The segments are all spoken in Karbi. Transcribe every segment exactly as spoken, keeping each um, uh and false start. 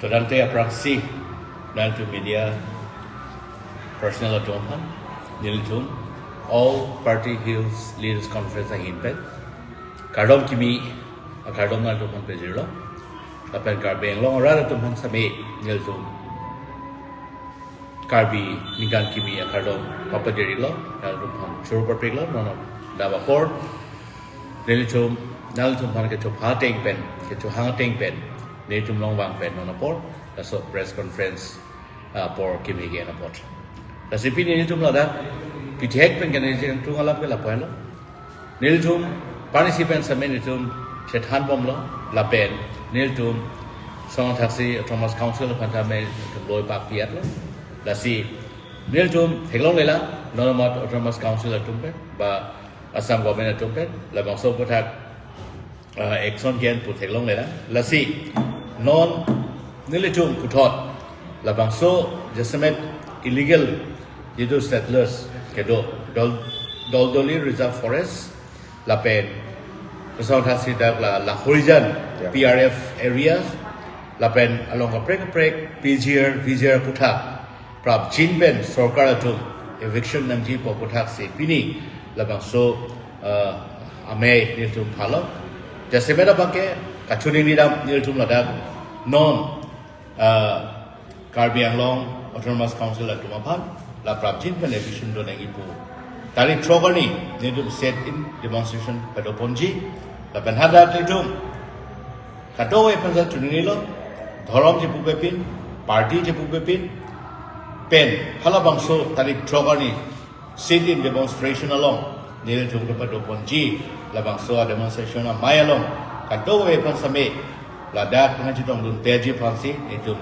Todangte aphrangsi nangtum media personnel atum aphan, nelitum All Party Hills Leaders Conference ahin pen kardom kimi akardom nangtum aphan pajirlo. Lapen Karbi Anglong arat atum aphan same nelitum Karbi ningkan kimi akardom papajirlo, nangtum aphan choro papiklo, non adap apor nelitum nangtum aphan kechopha ateng pen, kechohang ateng pen nelitum longvang pen non apor laso press conference, ah, apor kimi ke-en apot. Lasi pini nelitum ladak pithek pen kene jeng tung alam ke lapu-anlo. Nelitum parnisi pen same nelitum chethanbomlo, lapen nelitum song thaksi Autonomous Council aphan tame nelitum loi pakpiatlo. Lasi nelitum theklonglelang, non amat Autonomous Council atum pen ba Assam Government atum pen labangso aphuthak, ah, action ke-en pu theklonglelang. Lasi non nelitum puthot labangso jasemet illegal jitu settlers kedo Dol-, Doldoli Reserve Forest lapen song thaksi dak la Lahorijan, yeah, P R F areas lapen along kaprek kaprek P G R, V G R aphuthak prapjin pen sorkar atum eviction nangji pu aphuthak si pini labangso, ah, amei nelitum phalo. Jasemet abang ke kachoningri dam nelitum ladak non, ah, Karbi Anglong Autonomous Council atum aphan la prapjin pen eviction do nangji pu tarik throk arni nelitum sit-in demonstration padoponji. Lapen hadak nelitum kadokave aphan sa choningrilo, dhorom chepupepin, party chepupepin, pen halabangso tarik throk arni sit-in demonstration along nelitum kepadoponji, labangso a-demonstration amei along kadokave aphan same ladak nangchetongdun peji aphansi nelitum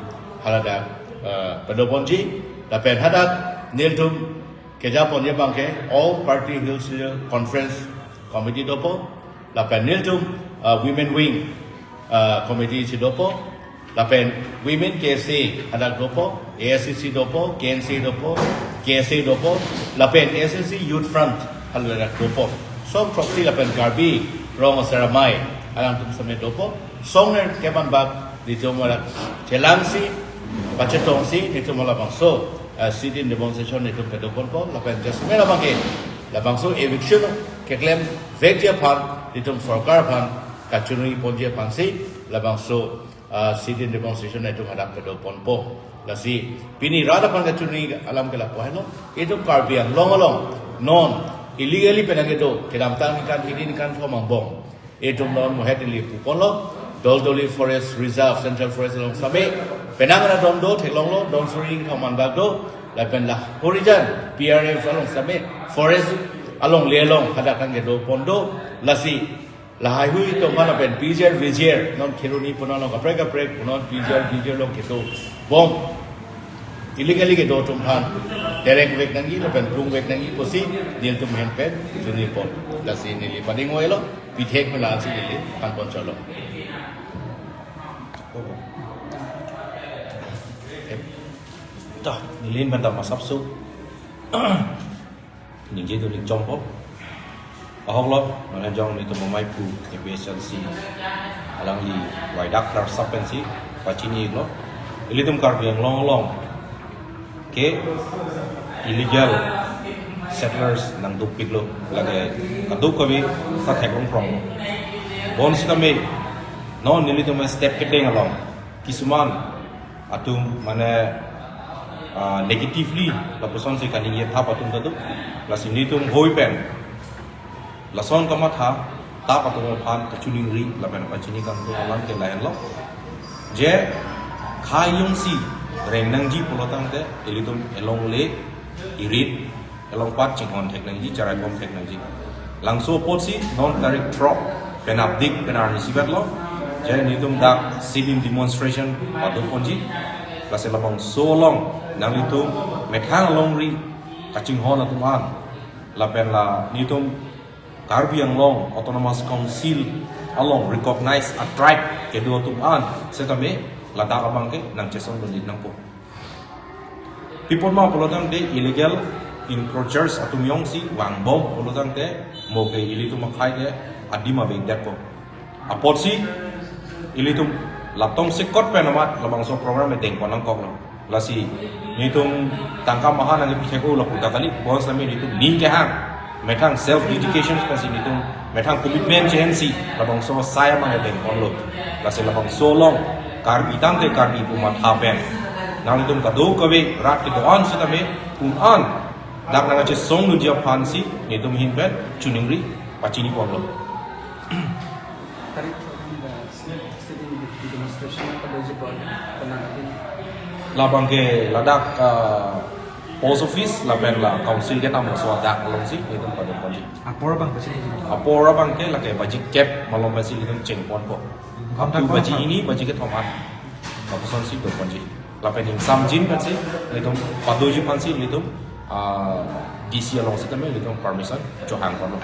haladak, eh, padoponji. Lapen hadak nelitum kejaponji abang ke All Party Hills Conference Committee dopo, lapen nelitum, ah, Women Wing, ah, Committee si dopo, lapen Women K S A hadak dopo, A S C C dopo, K N C dopo, K S A dopo, lapen A S C C Youth Front haladak dopo. Song throksi lapen Karbi Rong Asar Amei alangtum same dopo. Song ner keman bak nelitum hadak chelangsi, pachetongsi nelitum halabangso, ah, sit-in demonstration nelitum padoponpo, lapen jasemet abang ke labangso eviction keklem vekji aphan nelitum sorkar aphan kachoningriponji aphansi labangso, ah, sit-in demonstration nelitum hadak padoponpo. Lasi pini rat aphan kachoningri alam ke lapu-anlo, itum Karbi Anglong along non illegally penang kedo kedamtang ningkan hini ningkan thom angbong itum non mohet ili puponlo, Doldoli Forest Reserve, Central Forest along same penang ra don do, theklonglo, don suri thom anbak do, lapen Lahorijan P R F along same forest alongle along hadak nangkedopon do. Lasi lahaihui atum aphan lapen P G R, V G R, non Kheroni punon along kaprek kaprek punon P G R, V G R along kedobom illegally kedo atum aphan derek vek nangji lapen pung vek nangji pusi nelitum ahin pen choningripo. Lasi neli pading oilo, pithek mela si neli thanpon cholo. Ta, neli ahin pen ta masapso ningje dun ning chompo. Ahoklo, mane jong nelitum amei pu A P H L C alangli waidak rarsa pensi pachinilo. Ilitum Karbi Anglong along ke illegal settlers nangdukpiklo, lake kadokave ta theklong prong. Bonsitame non nelitum step kedeng along kisuman atum mane, ah, negatively lapusonsi kaningje thap atum ta do. Lasi nelitum hoi pen lason kamatha thap atum aphan kachoningri lapen pachini kangtung alam ke lahenlo. Je khei jongsi reng nangji pulotangte ilitum elongle irit elong pat chinghon thek nangji, cherai bom thek nangji. Labangso apotsi non tarik throk pen apdik pen arnisi vetlo, je nelitum dak sit-in demonstration padoponji. Lasi labangso along nanglitum methang alongri kachinghon atum an lapen la nelitum Karbi Anglong Autonomous Council along recognized a tribe kedo atum an setame ladak abang ke nangchesongdun nangpo. Pi apot ma pulotangte illegal encroachers atum jongsi vangbom pulotangte mo ke ilitum akhei ke adim avekdetpo. Apotsi ilitum Laptong sekot pen amat labangso program e dengpon nangkoklo. Lasi nelitum tangka maha nangkepithek-o lapu ta kali, bonsitame nelitum ning kehang, methang self dedication pensi nelitum methang commitment chensi labangso asai amang e dengponlo. Lasi labangso along Karbi tangte Karbi pu matha pen nanglitum kadokave rat kedo-an sitame un-an dak nangkachesong nangji aphansi nelitum ahin pen choningri pachiniponlo. Tarik, uh, state, state demonstration apa doji buat penangatin? Labang ke ladak, uh, post office lapen la council gate amang so adak alongsi nelitum padengponji. Apor abang pachini? Apor abang ke lake baji kep malom pensi nelitum chengponpo. Kontak tu baji apa? Hini, baji kethom an. Lapuson si doponji. Lapen ingsamjin pensi nelitum padoji aphansi nelitum, ah, D C along sitame nelitum permission chohangponlo.